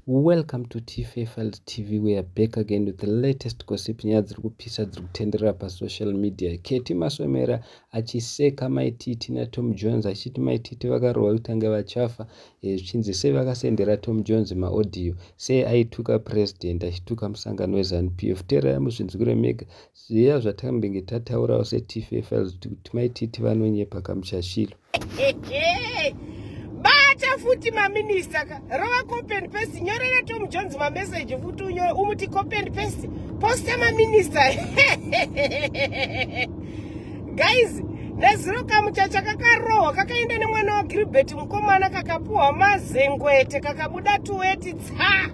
Welcome to TFA Files TV. We are back again with the latest gossip. Nyaya dziri kupisa dziri kutenderera pasocial media. Keti Masomera achiseka Mai Titi naTom Jones achiti Mai Titi vakarohwa kutanga vachafa. Eh, zvichinzi sei vakasendera Tom Jones maaudio, sei aituka president achituka musangano weZanu PF. Teererai muzvinzwire mega zviya zvatambenge tataurawo seTFA Files kuti Mai Titi vanonyepa kamuchashilo. Bata futi maminista ka, rova copy and paste, nyorera Tom Jones mameseji futi unyore umuti copy and paste, posta maminista. Guys, nezuro kamuchacha kakarohwa kakaenda nemwana waGilbert mukomana, kakapuhwa mazengwete, kakabuda tuweti tsa,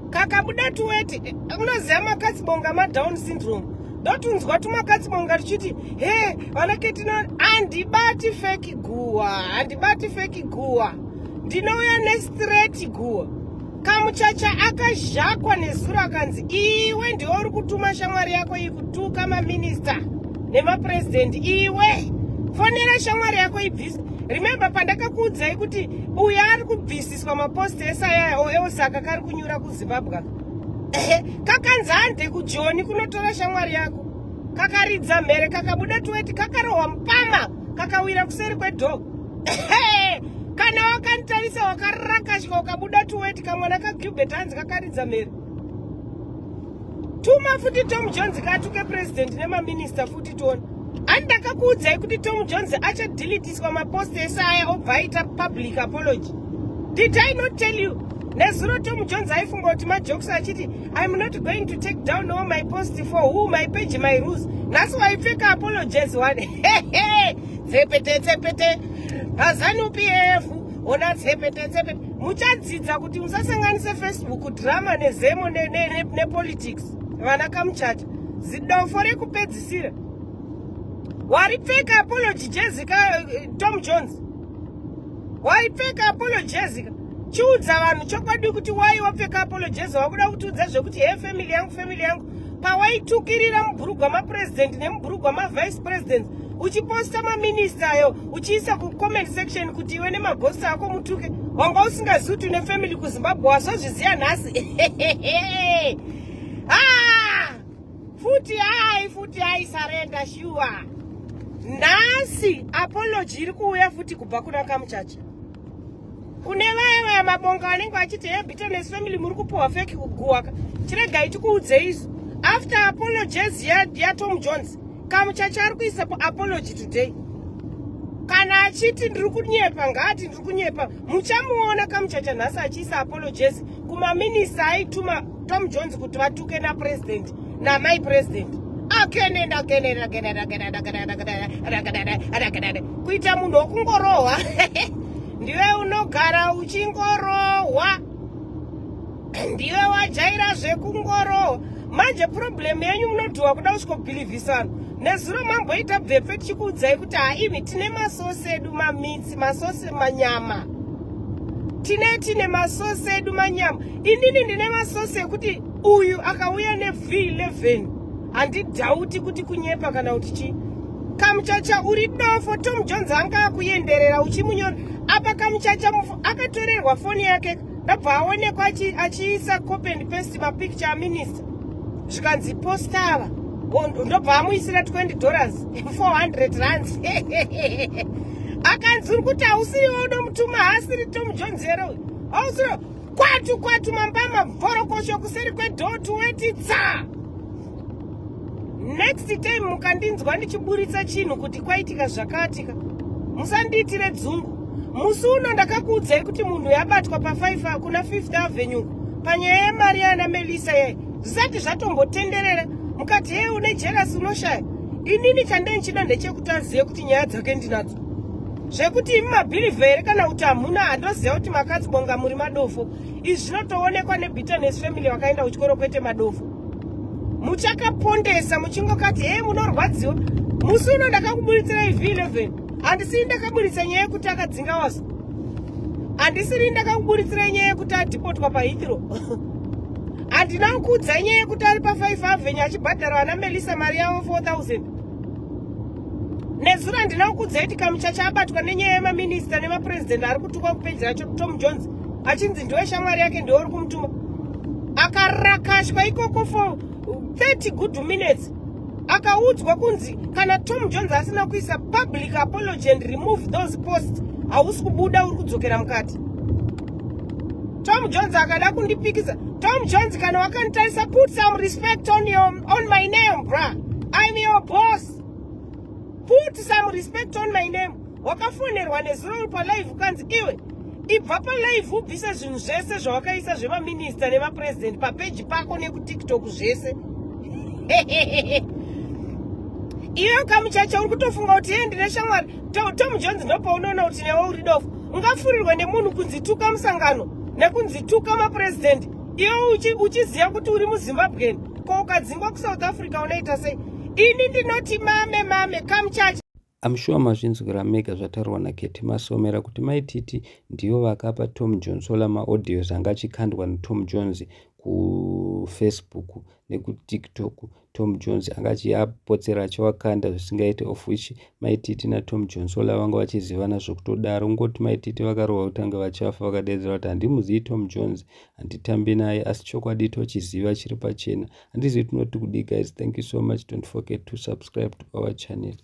kakabuda tuweti. Unoziva makatsibonga maDown syndrome, ndotunzwa tumakatsibonga tichiti he vana Ketino. Handibati fake guwa, handibati fake guwa, ndinouya nestraight guwa. Kamuchacha akazhakwa nezuro, akanzi iwe ndiwe uri kutuma shamwari yako iyi kutuka maminista nemapurezidendi. Iwe fonera shamwari yako ibvise. Remember pandakakuudzai kuti uyo ari kubvisiswa maposti ese ayaya eOsaka kari kunyura kuZimbabwe, kakanzi hande kuJoni kunotora shamwari yako. Kakaridza mhere, kakabuda tuweti, kakarohwa mupama, kakawira kuseri kwedoor. Kana wakanditarisa, wakarakashwa ukabuda tuweti. Kamwana kaGilbert hanzi kakaridza mhere. Tuma futi Tom Jones katuke president nemaminista futi tione. Ani ndakakuudzai kuti Tom Jones achadeletiswa mapost ese aya, obva aita public apology. Did I not tell you? Nezuro Tom Jones aifunga kuti majokes, achiti I'm not going to take down all my post. For who? My page, my rules. Nhasi waipfeka apologies one. Tsepete tsepete paZanu PF, ona tsepete tsepete. Muchadzidza kuti musasanganise Facebook drama nezemo nepolitics ne, ne vana kamuchacha, zidofo rekupedzisira. Waripfeka apology jezi ka, Tom Jones, waipfeka apology jezi ka. Chiudza vanhu chokwadi kuti wai wapfeka apology jezi. Wakuda kutiudza zvekuti he family yangu, family yangu, pawaitukirira mubhurugwa mapresident nemubhurugwa mavice president, uchiposta maminista ayo, uchiisa kucomment section kuti iwe nemagosi ako mutuke, wanga usingazivi kuti une family kuZimbabwe. Wazozviziva nhasi. Ah! Futi hai, futi hai, surrender sure. Nhasi apology iri kuuya futi kubva kuna kamuchacha, kune vaya vaya mabonga vanenge vachiti he bitterness family, muri kupuhwa fake kuguwaka. Chiregai tikuudze isu, after apologies yaTom Jones, kamuchacha ari kuisa apology today. Kana achiti ndiri kunyepa, ngaati ndiri kunyepa. Muchamuona kamuchacha nhasi achiisa apologies kumaminista aituma Tom Jones kuti vatuke napresident namai president. Again and again and again and again and again and again and again and again, kuita munhu wokungorohwa. Ndiwe unogara uchingorohwa, ndiwe wajaira zvekungorohwa. Manje problem yenyu munodhuwa kuda kusvikobhilivhisana. Nezuro mamboita bvepfe tichikuudzai kuti haimi tine masosi edu, mamitsi, masosi, manyama. Tine masosi edu, manyama. Inini ndine masosi ekuti uyu akauya neV11 handidhauti kuti kunyepa kana kuti chii. Kamuchacha uri dofo. Tom Jones anga akuenderera uchimunyora apa. Kamuchacha akatorerwa foni yake, ndabva aonekwa achiisa copy and paste mapicture aminista, zvikanzi posta ava, ndobva amuisira $20, 400 rands. Akanzi uri kuti hausiriwo unomutuma, haasiri Tom Jones here uyu? Hausiri. Kwatu kwatu, mambama, mvorokosho kuseri kwedoor, tuweti tsa. Next time mukandinzwa ndichiburitsa chinhu kuti kwaitika zvakatika, musandiitire dzungu. Musi uno ndakakuudzai kuti munhu yabatwa pa5 kuna Fifth Avenue panyaya yemari yana Melisa yai zvisati zvatombotenderera, mukati hei une jealous, unoshaya. Inini chandei ndichida ndechekuti azive kuti nyaya dzake ndinadzo. Zvekuti imi mabhilivha here kana kuti hamuna, handoziva kuti makadzibonga muri madofo. Izvi zvinotoonekwa nebitterness family vakaenda kuchikoro, kwete madofo. Muchakapondesa muchingokati hei munorwadziwa. Musi uno ndakakuburitsira V11, handisiri ndakaburitsa nyaya yekuti akadzinga waso, handisiri ndakakuburitsira nyaya yekuti adhipotwa paHeathrow, handina kukuudza nyaya yekuti ari pa5 Avenue achibhadhara vana Melisa mari yavo 4000. Nezuro handina kukuudzai kuti kamuchacha abatwa nenyaya yemaminista nemapurezidendi ari kutukwa kupeji racho Tom Jones. Achinzi ndiwe shamwari yake, ndiwe uri kumutuma. Akarakashwa ikoko for 30 good minutes, akaudzwa kunzi kana Tom Jones asina kuisa public apology and remove those posts, hausi kubuda, uri kudzokera mukati. Tom Jones akada kundipikisa. Tom Jones, kana wakanditarisa, put some respect on my name, bra. I'm your boss. Put some respect on my name. Wakafonerwa nezuro uri palive, ukanzi iwe ibva palive ubvise zvinhu zvese zvawakaisa zvemaminista nemapurezidendi papeji pako nekuTikTok zvese. Iwe kamuchacha uri kutofunga kuti iye ndine shamwari Tom Jones. Ndopaunoona kuti newe uri dofu. Ungafurirwe nemunhu kunzi tuka musangano nekunzi tuka mapurezidendi, iwe uchiziva kuti uri muZimbabwean. Ko ukadzingwa kuSouth Africa unoita sei? Ini ndinoti mame mame kamuchacha. I'm sure mazvinzwira mega zvataurwa naKeti Masomera kuti Maititi ndivo vakapa Tom Johnsola maaudios anga achikandwa naTom Jones kuFacebook nekuTikTok. Tom Jones anga achiapotsera, achiwakanda zvisingaiti, of which Maititi naTom Johnsola vanga vachizivana zvokutodaro. Ngoti Maititi vakarohwa kutanga vachafa, vakadedzera kuti handimuzivi Tom Jones, handitambi naye, asi chokwadi tochiziva chiri pachena. Handizivi tinoti kudi. Guys, thank you so much. Don't forget to subscribe to our channel.